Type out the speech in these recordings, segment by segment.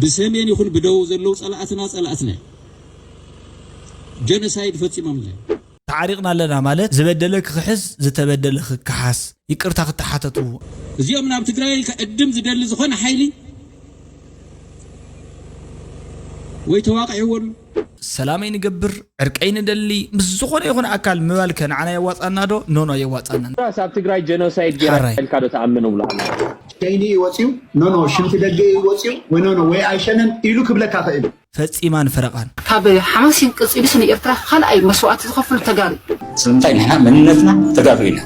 ብሰሜን ይኹን ብደቡብ ዘለዉ ጸላእትና ጸላእትና እዮም። ጀኖሳይድ ፈጺሞምልና እዮም። ተዓሪቕና ኣለና ማለት ዝበደለ ክኽሕስ፣ ዝተበደለ ክከሓስ፣ ይቅርታ ክተሓተቱ። እዚኦም ናብ ትግራይ ከዕድም ዝደሊ ዝኾነ ሓይሊ ወይ ተዋቂዕዎ ኣሎ። ሰላመይ ንገብር፣ ዕርቀይ ንደሊ፣ ምስ ዝኾነ ይኹን ኣካል ምባልከ ንዓና የዋጻና ዶ? ኖኖ የዋጻና። ራስ ኣብ ትግራይ ጀኖሳይድ ጌራ ሓራይ። ኢልካ ዶ ተኣምን ብላ። ሸይኒ እዩ ወፂኡ ኖኖ ሽንቲ ደገ እዩ ወፂኡ ወይ ኖኖ ወይ ኣይሸነን ኢሉ ክብለካ ክእል እዩ። ፈጺማን ፈረቓን። ካብ ሓማሴን ቀፂሉስ ንኤርትራ ካልኣይ መስዋእቲ ዝኸፍሉ ተጋሩ። ስለምንታይ ንሕና መንነትና ተጋሩ ኢና።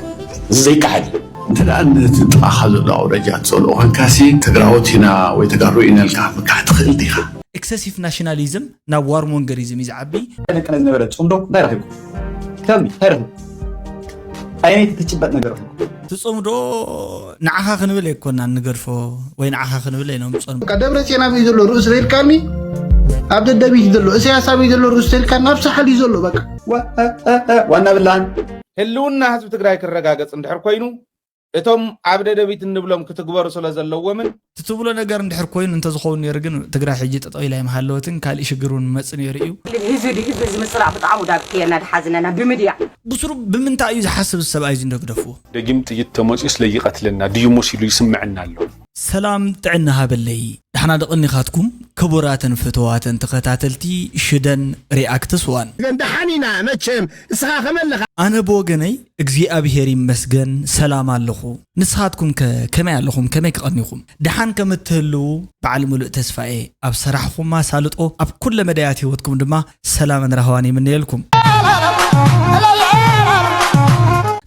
እዚ ዘይከሓድ እዩ። እንተ ደኣ ነቲ ጥቓኻ ዘሎ ኣውራጃ ትጸልኦ ኾንካሲ ትግራዎት ኢና ወይ ተጋሩ ኢና ኢልካ ምክሓድ ትኽእል ዲኻ? ኤክሰሲቭ ናሽናሊዝም ናብ ዋርሞንገሪዝም እዩ ዝዓቢ። ደቀነ ዝነበረ ጽምዶ እንታይ ረኺብኩም? Tell me እንታይ ረኺብኩም? ኣየነይቲ ትጭበጥ ነገር ረኺብኩም? ትጽምዶ ንዓኻ ክንብል ኣይኮናን ንገድፎ ወይ ንዓኻ ክንብል ኣይነምጾን። በቃ ደብረ ጽዮን ኣበይ ዘሎ ርእሱ ተልካኒ ኣብ ደደቢት ዘሎ እሰያስ ኣበይ ዘሎ ርእሱ ተልካኒ ኣብ ሳሕል እዩ ዘሎ በቃ ዋና ብላን ህልውና ህዝቢ ትግራይ ክረጋገፅ እንድሕር ኮይኑ እቶም ኣብ ደደቢት እንብሎም ክትግበሩ ስለ ዘለዎምን ትትብሎ ነገር እንድሕር ኮይኑ እንተዝኸውን ነይሩ ግን ትግራይ ሕጂ ጠጠው ኢላ ኣይምሃለወትን ካልእ ሽግር እውን መጽእ ነይሩ እዩ። ህዝቢ ህዝቢ እዚ ምፅላእ ብጣዕሚ ዳብክየና ድሓዝነና ብምድያ ብስሩ ብምንታይ እዩ ዝሓስብ ሰብኣይ እዚ እንደግደፍዎ? ደጊም ጥይት ተመፅዩ ስለይቀትለና ድዩ መሲሉ ይስምዐና ኣሎ። ሰላም ጥዕና ሃበለይ ዳሕና ደቐኒኻትኩም ክቡራትን ፍትዋትን ተኸታተልቲ ሽደን ሪኣክትስ ዋን። ግን ደሓን ኢና መቸም እስኻ ከመለኻ? ኣነ ብወገነይ እግዚኣብሄር ይመስገን ሰላም ኣለኹ። ንስኻትኩም ከ ከመይ ኣለኹም ከመይ ክቐኒኹም? ደሓን ከም እትህልዉ በዓል ምሉእ ተስፋ እየ። ኣብ ሰራሕኹም ኣሳልጦ ኣብ ኩለ መዳያት ህይወትኩም ድማ ሰላምን ራህዋን ይምነየልኩም።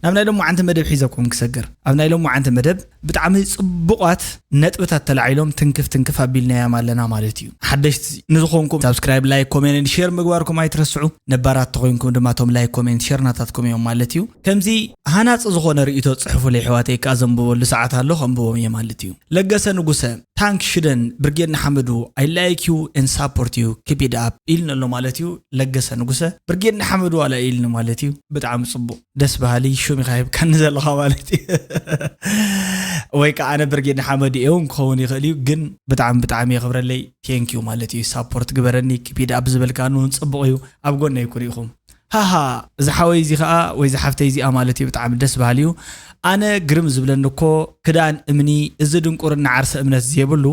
ናብ ናይ ሎማዓንቲ መደብ ሒዘኩም ክሰግር ኣብ ናይ ሎማዓንቲ መደብ ብጣዕሚ ጽቡቓት ነጥብታት ተላዒሎም ትንክፍ ትንክፍ ኣቢልናዮም ኣለና ማለት እዩ። ሓደሽቲ ንዝኾንኩም ሳብስክራይብ ላይክ ኮሜንት ሼር ምግባርኩም ኣይትረስዑ። ነባራት ተኾይንኩም ድማ ቶም ላይክ ኮሜንት ሼር ናታትኩም እዮም ማለት እዩ። ከምዚ ሃናጺ ዝኾነ ርእይቶ ጽሕፉለይ ኣሕዋተይ ከኣ ዘንብበሉ ሰዓት ኣሎ ከንብቦም እየ ማለት እዩ። ለገሰ ንጉሰ ታንክ ሽደን ብርጌድ ንሓመዱ I like you and support you keep it up ኢልኒ ኣሎ ማለት እዩ። ለገሰ ንጉሰ ብርጌድ ንሓመዱ ዋላ ኢልኒ ማለት እዩ። ብጣዕሚ ጽቡቕ ደስ በሃሊ ሹም ኢኻ ሂብካኒ ዘለኻ ማለት እዩ። ወይ ከዓ ኣነ ብርጌድ ንሓመዱ እውን ክኸውን ይኽእል እዩ ግን ብጣዕሚ ብጣዕሚ የኽብረለይ። Thank you ማለት እዩ። ሳፖርት ግበረኒ keep it up ዝበልካኒ እውን ጽቡቕ እዩ። ኣብ ጎነይ ኩን ኢኹም። ሃሃ እዚ ሓወይ እዚ ከዓ ወይ እዚ ሓፍተይ እዚኣ ማለት እዩ ብጣዕሚ ደስ በሃሊ እዩ። ኣነ ግርም ዝብለኒ እኮ ክዳን እምኒ እዚ ድንቁርና ዓርሰ እምነት ዘይብሉ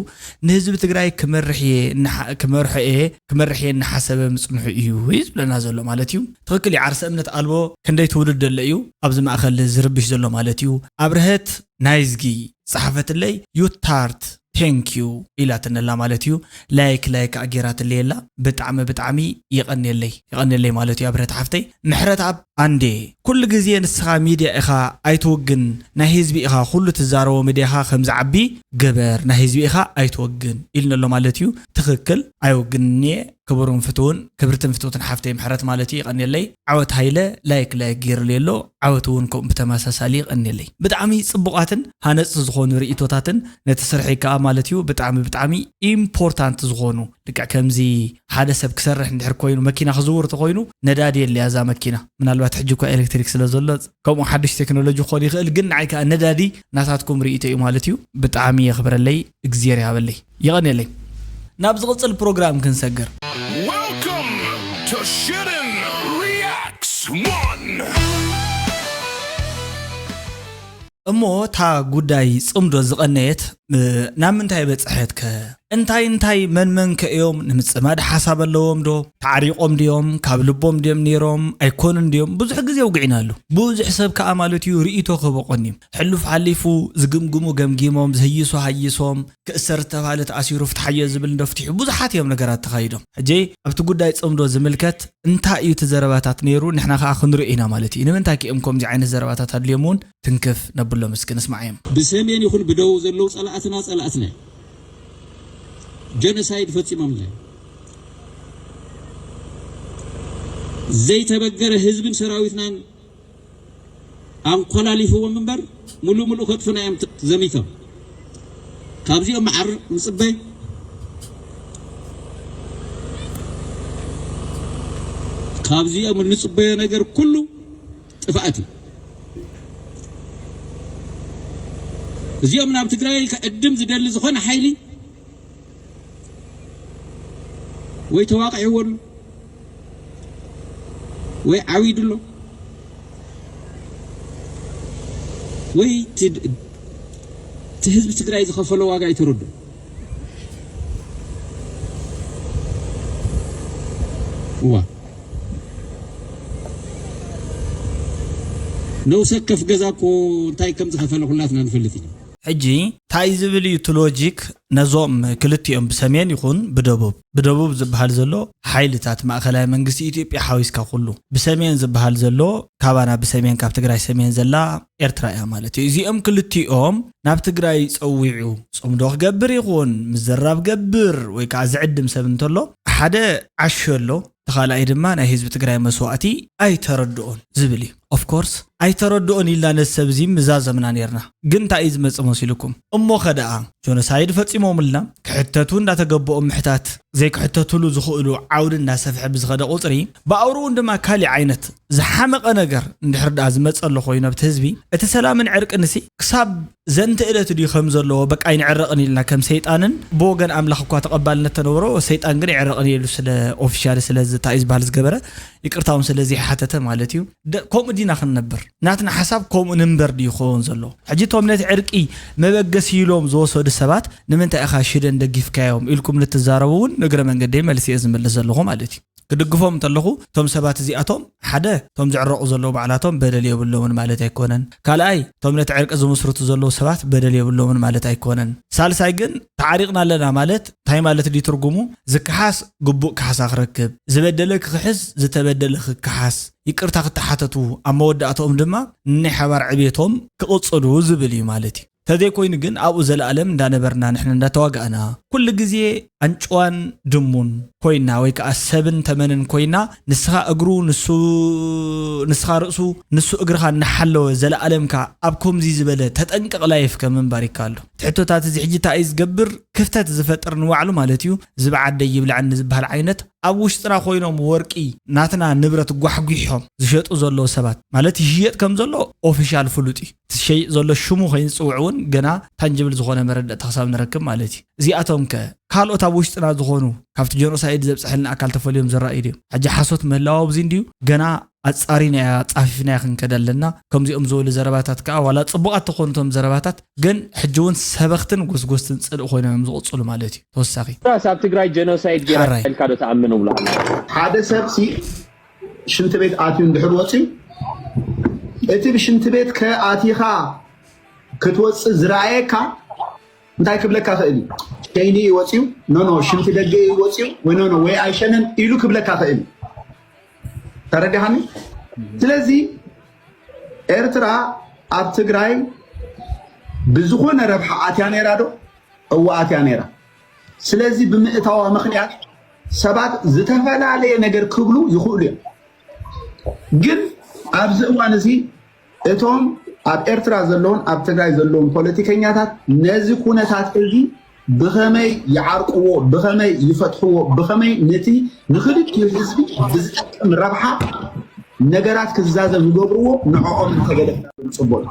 ንህዝቢ ትግራይ ክመርሕ እየ እናሓ- ክመርሖ እየ ክመርሕ እየ እናሓሰበ ምፅንሑ እዩ እዩ ዝብለና ዘሎ ማለት እዩ። ትኽክል እዩ ዓርሰ እምነት ኣልቦ ክንደይ ትውልድ ዘሎ እዩ ኣብዚ ማእኸል ዝርብሽ ዘሎ ማለት እዩ። ኣብርሀት ናይዝጊ ዝፀሓፈትለይ ዩታርት thank you ኢላትነላ ማለት እዩ። ላይክ ላይክ ኣጌራትለየላ ብጣዕሚ ብጣዕሚ የቐንየለይ የቐንየለይ ማለት እዩ። ኣብርሀት ሓፍተይ ምሕረት ኣብ ኣንዴ ኩሉ ግዜ ንስኻ ሚድያ ኢኻ ኣይትወግን ናይ ህዝቢ ኢኻ ኩሉ ትዛረቦ ሚድያኻ ከም ዝዓቢ ግበር ናይ ህዝቢ ኢኻ ኣይትወግን ኢልኒ ኣሎ ማለት እዩ። ትኽክል ኣይወግንን እየ። ክቡርን ፍትውን ክብርትን ፍትውትን ሓፍተይ ምሕረት ማለት እዩ የቐንየለይ። ዓወት ሃይለ ላይክ ላይክ ገይሩለይ ኣሎ። ዓወት እውን ከምኡ ብተመሳሳሊ ይቐንየለይ። ብጣዕሚ ጽቡቓትን ሃነጽቲ ዝኾኑ ርእይቶታትን ነቲ ስርሐይ ከኣ ማለት እዩ ብጣዕሚ ብጣዕሚ ኢምፖርታንት ዝኾኑ ልክዕ ከምዚ ሓደ ሰብ ክሰርሕ እንድሕር ኮይኑ መኪና ክዝውር ተኮይኑ ነዳዲ የድልያ እዛ መኪና ምናልባት ሕጂ እኳ ኤሌክትሪክ ስለ ዘሎ ከምኡ ሓድሽ ቴክኖሎጂ ክኾን ይኽእል ግን ንዓይ ከኣ ነዳዲ ናታትኩም ርእይቶ እዩ ማለት እዩ። ብጣዕሚ የኽብረለይ እግዜር ይሃበለይ። የቐንየለይ። ናብ ዝቕጽል ፕሮግራም ክንሰግር። Welcome to Shooting Reacts One. እሞ እታ ጉዳይ ጽምዶ ዝቐነየት ናብ ምንታይ በጽሐትከ? እንታይ እንታይ መን መን ከ እዮም ንምጽማድ ሓሳብ ኣለዎም ዶ? ተዓሪቖም ድዮም? ካብ ልቦም ድዮም ነይሮም? ኣይኮኑን ድዮም? ብዙሕ ግዜ ውግዒናሉ። ብዙሕ ሰብ ከኣ ማለት እዩ ርእይቶ ክህቦ ቀንዩ። ሕሉፍ ሓሊፉ ዝግምግሙ ገምጊሞም፣ ዝህይሱ ሃይሶም፣ ክእሰር ዝተባህለ ተኣሲሩ ፍትሓዮ ዝብል እንዶ ፍትሑ ብዙሓት እዮም ነገራት ተኻይዶም። ሕጂ ኣብቲ ጉዳይ ጽምዶ ዝምልከት እንታይ እዩ እቲ ዘረባታት ነይሩ ንሕና ከኣ ክንሪኦ ኢና ማለት እዩ። ንምንታይ ከ እዮም ከምዚ ዓይነት ዘረባታት ኣድልዮም እውን ትንክፍ ነብሎም እስኪ ንስማዓዮም። ብሰሜን ይኹን ብደቡብ ዘለዉ ጸላእትና ጸላእትና እዮም። ጀኖሳይድ ፈጺሞምልና እዮም። ዘይተበገረ ህዝብን ሰራዊትናን ኣንኮላሊፍዎም እምበር ሙሉእ ሙሉእ ከጥፉና እዮም ዘሚቶም። ካብዚኦም መዓር ንፅበ ካብዚኦም እንፅበዮ ነገር ኩሉ ጥፍኣት እዩ። እዚኦም ናብ ትግራይ ክዕድም ዝደሊ ዝኾነ ሓይሊ ወይ ተዋቂዕዎ ኣሎ ወይ ዓዊዱ ኣሎ ወይ እቲ እቲ ህዝቢ ትግራይ ዝኸፈሎ ዋጋ ኣይተረዱ እዋ ነውሰ ከፍ ገዛ እኮ እንታይ ከም ዝኸፈለ ኩላትና ንፈልጥ ኢና። ሕጂ እንታይ ዝብል እዩ እቲ ሎጂክ? ነዞም ክልቲኦም ብሰሜን ይኹን ብደቡብ፣ ብደቡብ ዝበሃል ዘሎ ሓይልታት ማእኸላይ መንግስቲ ኢትዮጵያ ሓዊስካ ኩሉ፣ ብሰሜን ዝበሃል ዘሎ ካባና ብሰሜን ካብ ትግራይ ሰሜን ዘላ ኤርትራ እያ ማለት እዩ። እዚኦም ክልቲኦም ናብ ትግራይ ጸዊዑ ጽምዶ ክገብር ይኹን ምዘራብ ገብር ወይ ከዓ ዝዕድም ሰብ እንተሎ ሓደ ዓሾ ኣሎ፣ እቲ ካልኣይ ድማ ናይ ህዝቢ ትግራይ መስዋእቲ ኣይተረድኦን ዝብል እዩ። ኦፍኮርስ ኣይተረድኦን ኢልና ነዚ ሰብ እዚ ምዛዘምና ነርና። ግን እንታይ እዩ ዝመጽእ መሲልኩም? እሞ ኸደኣ ጆኖሳይድ ፈጺሞምልና ክሕተቱ እንዳተገበኦም ምሕታት ዘይክሕተቱሉ ዝኽእሉ ዓውዲ እንዳሰፍሐ ብዝኸደ ቁጽሪ ብኣውርኡን ድማ ካሊእ ዓይነት ዝሓመቐ ነገር እንድሕር ደኣ ዝመጸ ኣሎ ኮይኑ ኣብቲ ህዝቢ እቲ ሰላምን ዕርቅንሲ ክሳብ ዘንተ እለት ድዩ ከም ዘለዎ በቃ ኣይንዕረቕን ኢልና ከም ሰይጣንን ብወገን ኣምላኽ እኳ ተቐባልነት ተነበሮ ሰይጣን ግን ኣይዕረቕን ኢሉ ስለ ኦፊሻል ስለዚ እንታይ እዩ ዝበሃል ዝገበረ ይቅርታውን ስለ ዘይሓተተ ማለት እዩ። ደ- ከምኡ ዲና ክንነብር ናትና ሓሳብ ከምኡ ንንበር ድዩ ክኸውን ዘሎ? ሕጂ እቶም ነቲ ዕርቂ መበገሲ ኢሎም ዝወሰዱ ሰባት ንምንታይ ኢኻ ሽደን ደጊፍካዮም ኢልኩም ንትዛረቡ እውን ንእግረ መንገደይ መልሲ እየ ዝምልስ ዘለኹ ማለት እዩ። ክድግፎም እንተለኹ እቶም ሰባት እዚኣቶም ሓደ እቶም ዝዕረቑ ዘለዉ ባዕላቶም በደል የብሎምን ማለት ኣይኮነን። ካልኣይ እቶም ነቲ ዕርቂ ዝምስርቱ ዘለዉ ሰባት በደል የብሎምን ማለት ኣይኮነን። ሳልሳይ ግን ተዓሪቕና ኣለና ማለት እንታይ ማለት ድዩ ትርጉሙ? ዝከሓስ ግቡእ ካሕሳ ክረክብ፣ ዝበደለ ክኽሕስ፣ ዝተበደለ ክከሓስ፣ ይቅርታ ክተሓተቱ፣ ኣብ መወዳእታኦም ድማ ንናይ ሓባር ዕቤቶም ክቕጽሉ ዝብል እዩ ማለት እዩ። ተዘይኮይኑ ግን ኣብኡ ዘለኣለም እንዳነበርና ንሕና እንዳተዋጋእና ኩሉ ግዜ ኣንጭዋን ድሙን ኮይና ወይ ከዓ ሰብን ተመንን ኮይና ንስኻ እግሩ ንሱ ንስኻ ርእሱ ንሱ እግርኻ እናሓለወ ዘለኣለምካ ኣብ ከምዚ ዝበለ ተጠንቀቕ ላይፍ ከም ምንባር ይከኣሉ። እቲ ሕቶታት እዚ ሕጂ እንታይ እዩ ዝገብር ክፍተት ዝፈጥር ንባዕሉ ማለት እዩ። ዝብዓደይ ይብልዐኒ ዝበሃል ዓይነት ኣብ ውሽጥና ኮይኖም ወርቂ ናትና ንብረት ጓሕጒሖም ዝሸጡ ዘለዉ ሰባት ማለት ይሽየጥ ከም ዘሎ ኦፊሻል ፍሉጥ እዩ። እቲ ዝሸይጥ ዘሎ ሽሙ ከይንፅውዕ እውን ገና ታንጅብል ዝኾነ መረዳእታ ክሳብ ንረክብ ማለት እዩ። እዚኣቶም ከ ካልኦት ኣብ ውሽጥና ዝኾኑ ካብቲ ጀኖሳይድ ዘብፅሐልና ኣካል ተፈልዮም ዝረኣዩ ድዮም? ሕጂ ሓሶት ምህላው ኣብዚ እንድዩ ገና ኣፃሪናያ ፃፊፍናያ ክንከድ ኣለና። ከምዚኦም ዝበሉ ዘረባታት ከዓ ዋላ ፅቡቃት ተኾኑ እቶም ዘረባታት ግን ሕጂ እውን ሰበኽትን ጎስጎስትን ፅልኢ ኮይኖም እዮም ዝቕፅሉ ማለት እዩ። ተወሳኺ ራስ ኣብ ትግራይ ጀኖሳይድ ጌራ ሓራይ። ኢልካ ዶ ተኣምን እብሎ ኣለኹ። ሓደ ሰብ ሲ ሽንቲ ቤት ኣትዩ እንድሕር ወፅዩ እቲ ብሽንቲ ቤት ከኣቲኻ ክትወፅእ ዝረኣየካ እንታይ ክብለካ ክእል እዩ? ሸይኒ እዩ ወፅዩ ኖ ኖ ሽንቲ ደገ እዩ ወፅዩ ወይ ኖ ኖ ወይ ኣይሸነን ኢሉ ክብለካ ክእል እዩ። ተረዲሃኒ? ስለዚ ኤርትራ ኣብ ትግራይ ብዝኾነ ረብሓ ኣትያ ነይራ ዶ? እወ ኣትያ ነይራ። ስለዚ ብምእታዋ ምኽንያት ሰባት ዝተፈላለየ ነገር ክብሉ ይኽእሉ እዮም። ግን ኣብዚ እዋን እዚ እቶም ኣብ ኤርትራ ዘለውን ኣብ ትግራይ ዘለውን ፖለቲከኛታት ነዚ ኩነታት እዚ ብኸመይ ይዓርቅዎ፣ ብኸመይ ይፈትሕዎ፣ ብኸመይ ነቲ ንኽልቲኡ ህዝቢ ብዝጠቅም ረብሓ ነገራት ክዛዘም ይገብርዎ፣ ንዕኦም እንተገለጽና ጽቡቕ።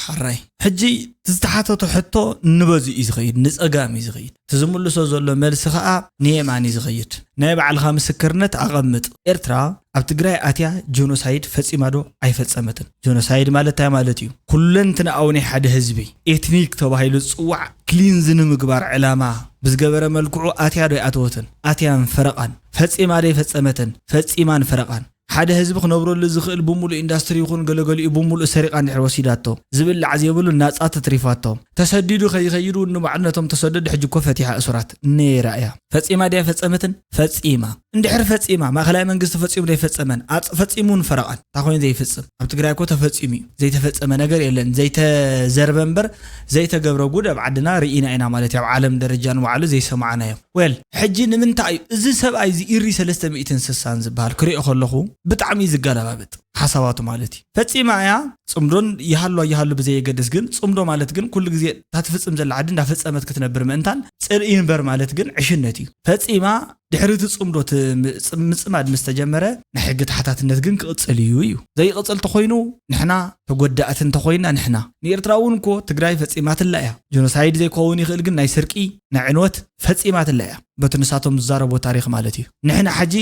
ሓራይ ሕጂ ዝተሓተቶ ሕቶ ንበዙ እዩ ዝኸይድ፣ ንፀጋም እዩ ዝኸይድ። እቲ ዝምልሶ ዘሎ መልሲ ከዓ ንየማን እዩ ዝኸይድ። ናይ ባዕልኻ ምስክርነት ኣቐምጥ። ኤርትራ ኣብ ትግራይ ኣትያ ጆኖሳይድ ፈፂማ ዶ ኣይፈፀመትን? ጆኖሳይድ ማለት እንታይ ማለት እዩ? ኩለንትንኣዊ ናይ ሓደ ህዝቢ ኤትኒክ ተባሂሉ ዝፅዋዕ ክሊንዝ ንምግባር ዕላማ ብዝገበረ መልክዑ ኣትያ ዶ ኣይኣተወትን? ኣትያን ፈረቓን ፈፂማ ዶ ኣይፈፀመትን? ፈፂማን ፈረቓን ሓደ ህዝቢ ክነብረሉ ዝኽእል ብምሉእ ኢንዳስትሪ ይኹን ገለገሊኡ ብምሉእ ሰሪቓ እንድሕር ወሲዳቶ ዝብላዕ ዘይብሉ ናፃ ተትሪፋቶ ተሰዲዱ ከይኸይድ እውን ንባዕሉ ነቶም ተሰደዱ ሕጂ እኮ ፈቲሓ እሱራት ነይራ እያ። ፈፂማ ድያ ፈፀመትን? ፈፂማ። እንድሕር ፈፂማ ማእኸላይ መንግስቲ ፈፂሙ ዶ ኣይፈፀመን? ኣፅ ፈፂሙ እውን ፈረቓን እንታይ ኮይኑ ዘይፍፅም? ኣብ ትግራይ እኮ ተፈፂሙ እዩ። ዘይተፈፀመ ነገር የለን። ዘይተዘርበ እምበር ዘይተገብረ ጉድ ኣብ ዓድና ርኢና ኢና ማለት እዩ። ኣብ ዓለም ደረጃ ንባዕሉ ዘይሰማዕናዮ። ዌል ሕጂ ንምንታይ እዩ እዚ ሰብኣይ እዚ ኢሪ ሰለስተ ሚእትን ስሳን ዝበሃል ክሪኦ ከለኹ ብጣዕሚ እዩ ዝገለባብጥ ሓሳባቱ ማለት እዩ። ፈፂማ እያ ፅምዶን ይሃሉ ኣይሃሉ ብዘየገድስ ግን ፅምዶ ማለት ግን ኩሉ ግዜ እታ ትፍፅም ዘላ ዓዲ እንዳፈፀመት ክትነብር ምእንታን ፅርኢ እምበር ማለት ግን ዕሽነት እዩ። ፈፂማ ድሕሪ እቲ ፅምዶ እቲ ምፅ- ምፅማድ ምስ ተጀመረ ናይ ሕጊ ተሓታትነት ግን ክቕፅል እዩ እዩ ዘይቕፅል ተኮይኑ ንሕና ተጎዳእቲ እንተኮይና ንሕና ንኤርትራ እውን እኮ ትግራይ ፈፂማትላ እያ። ጆኖሳይድ ዘይከውን ይኽእል ግን ናይ ስርቂ ናይ ዕንወት ፈፂማትላ እያ። በቲ ንሳቶም ዝዛረብዎ ታሪኽ ማለት እዩ። ንሕና ሕጂ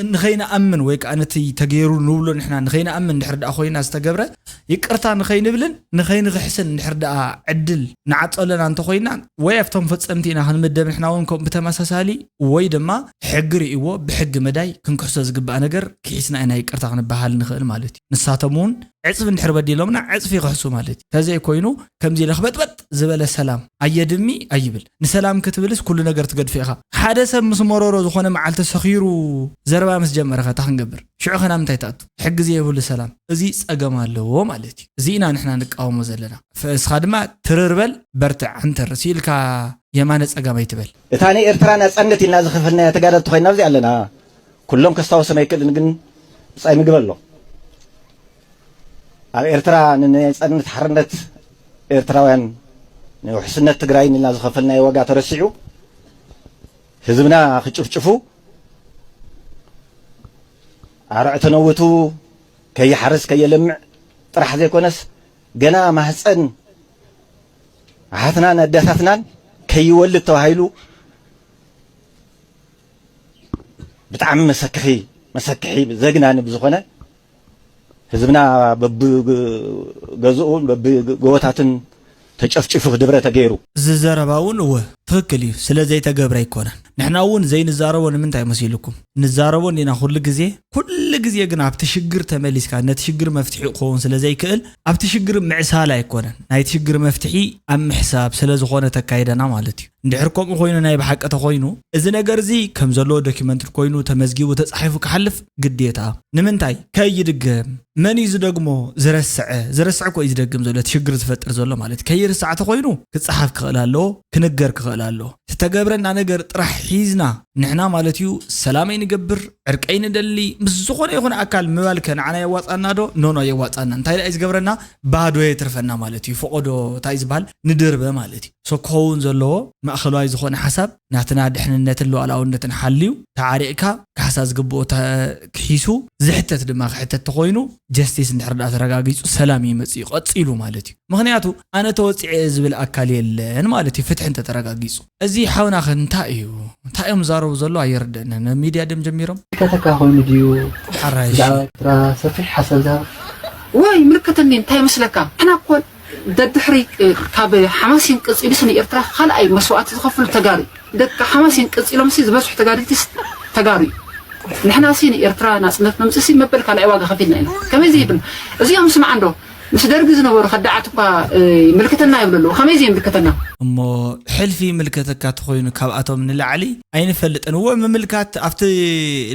ንኸይንኣምን ወይ ከዓ ነቲ ተገይሩ ንብሎ ንሕና ንኸይንኣምን እንድሕር ደኣ ኮይና ዝተገብረ ይቅርታ ንኸይንብልን ንኸይንኽሕስን እንድሕር ደኣ ዕድል ንዓጾ ኣለና እንተኾይና ወይ ኣብቶም ፈጸምቲ ኢና ክንምደብ ንሕና እውን ከምኡ ብተመሳሳሊ ወይ ድማ ሕጊ ርእይዎ ብሕጊ መዳይ ክንክሕሶ ዝግባእ ነገር ክሒስና ኢና ይቅርታ ክንበሃል ንኽእል ማለት እዩ። ንሳቶም እውን ዕጽፊ እንድሕር በዲሎምና ዕጽፊ ይኽሕሱ ማለት እዩ። ተዘይኮይኑ ከምዚ ለኽበጥበጥ ዝበለ ሰላም ኣየድሚ ኣይብል። ንሰላም ክትብልስ ኩሉ ነገር ትገድፎ ኢኻ። ሓደ ሰብ ምስ መረሮ ዝኾነ መዓልቲ ሰኺሩ ዘረባ ምስ ጀመረ ከ እንታይ ክንገብር? ሽዑ ኸ ናብ ምንታይ ትኣቱ? ሕጊ ዘይብሉ ሰላም። እዚ ጸገም ኣለዎ ማለት እዩ። እዚ ኢና ንሕና ንቃወሞ ዘለና። ፈእስኻ ድማ ትርር በል፣ በርትዕ፣ ዓንተር ሲልካ የማነ ጸጋም ኣይትበል። እታ ንኤርትራ ናጻነት ኢልና ዝኸፈልናያ ተጋደልቲ ኮይና ኣብዚ ኣለና። ኩሎም ከስታውሶም ኣይክእልን ግን ብጻይ ምግቢ ኣሎ። ኣብ ኤርትራ ንናጻነት ሓርነት ኤርትራውያን ንውሕስነት ትግራይን ኢልና ዝኸፈልናዮ ዋጋ ተረሲዑ ህዝብና ክጭፍጭፉ ኣርዕ ተነውቱ ከይሓርስ ከየለምዕ ጥራሕ ዘይኮነስ ገና ማህፀን ኣሓትናን ኣደታትናን ከይወልድ ተባሂሉ ብጣዕሚ መሰክሒ መሰክሒ ዘግናኒ ብዝኾነ ህዝብና በብገዝኡን በብጎቦታትን ተጨፍጭፉ ክድብረ ተገይሩ። እዚ ዘረባ እውን እወ ትኽክል እዩ፣ ስለ ዘይተገብረ ኣይኮነን። ንሕና እውን ዘይንዛረቦ ንምንታይ መሲልኩም? ንዛረቦ እንዲና ኩሉ ግዜ። ኩሉ ግዜ ግን ኣብቲ ሽግር ተመሊስካ ነቲ ሽግር መፍትሒ ክኸውን ስለ ዘይክእል ኣብቲ ሽግር ምዕሳል ኣይኮነን፣ ናይቲ ሽግር መፍትሒ ኣብ ምሕሳብ ስለ ዝኾነ ተካይደና ማለት እዩ። እንድሕር ከምኡ ኮይኑ ናይ ብሓቂ ተኾይኑ እዚ ነገር እዚ ከም ዘለዎ ዶኪመንትድ ኮይኑ ተመዝጊቡ ተጻሒፉ ክሓልፍ ግዴታ። ንምንታይ ከይድገም? መን እዩ ዝደግሞ? ዝረስዐ። ዝረስዐ እኮ እዩ ዝደግም ዘሎ፣ እቲ ሽግር ዝፈጥር ዘሎ ማለት እዩ። ከይርሳዕ ተኾይኑ ክጸሓፍ ክኽእል ኣለዎ፣ ክንገር ክኽእል ኣለዎ። ዝተገብረና ነገር ጥራሕ ሒዝና ንሕና ማለት እዩ ሰላም ኣይንገብር፣ ዕርቂ ኣይንደሊ፣ ምስ ዝኾነ ይኹን ኣካል ምባል ከ ንዓና የዋጻና ዶ? ኖ ኖ የዋጻና። እንታይ ደኣ እዩ ዝገብረና? ባዶ የትርፈና ማለት እዩ። ፈቐዶ እንታይ ዝበሃል ንድርበ ማለት እዩ። ሶ ክኸውን ዘለዎ ማእኸላዊ ዝኾነ ሓሳብ ናትና ድሕንነትን ሉዓላውነትን ሓልዩ ተዓሪቕካ ካሕሳ ዝግብኦ ተ- ክሒሱ ዝሕተት ድማ ክሕተት ተኾይኑ ጀስቲስ እንድሕር ደኣ ተረጋጊጹ ሰላም ይመጽእ እዩ ቀጺሉ ማለት እዩ። ምኽንያቱ ኣነ ተወጺዐ ዝብል ኣካል የለን ማለት እዩ ፍትሒ እንተተረጋጊጹ። እዚ ሓውና ከ እንታይ እዩ? እንታይ እዮም ዛረቡ ዘሎ ኣይርደእንን። ኣብ ሚድያ ድም ጀሚሮም ከተካ ኮይኑ ድዩ? ሓራይሽ። ብዛዕባ ኤርትራ ሰፊሕ ሓሳብ ዝሃብ ወይ ምልክትኒ እንታይ ይመስለካ? ንሕና እኮ ደድሕሪ ካብ ሓማሴን ቀጺሉስ ንኤርትራ ካልኣይ መስዋእቲ ዝኸፍሉ ተጋሩ ደቂ ሓማሴን ቀጺሎምሲ ዝበዝሑ ተጋደልቲስ ተጋሩ እዩ። ንሕናሲ ንኤርትራ ናጽነት ነምጽእሲ መበል ካልኣይ ዋጋ ከፊልና ኢና። ከመይ ዘይብል እዚኦም ስምዓ እንዶ ምስ ደርጊ ዝነበሩ ከዳዓት እኳ ይምልክተና ይብሉ ኣለዉ። ከመይ ዘይምልክተና? እሞ ሕልፊ ይምልከተካ ተኾይኑ ካብኣቶም ንላዕሊ ኣይንፈልጥን። እወ ምምልካት ኣብቲ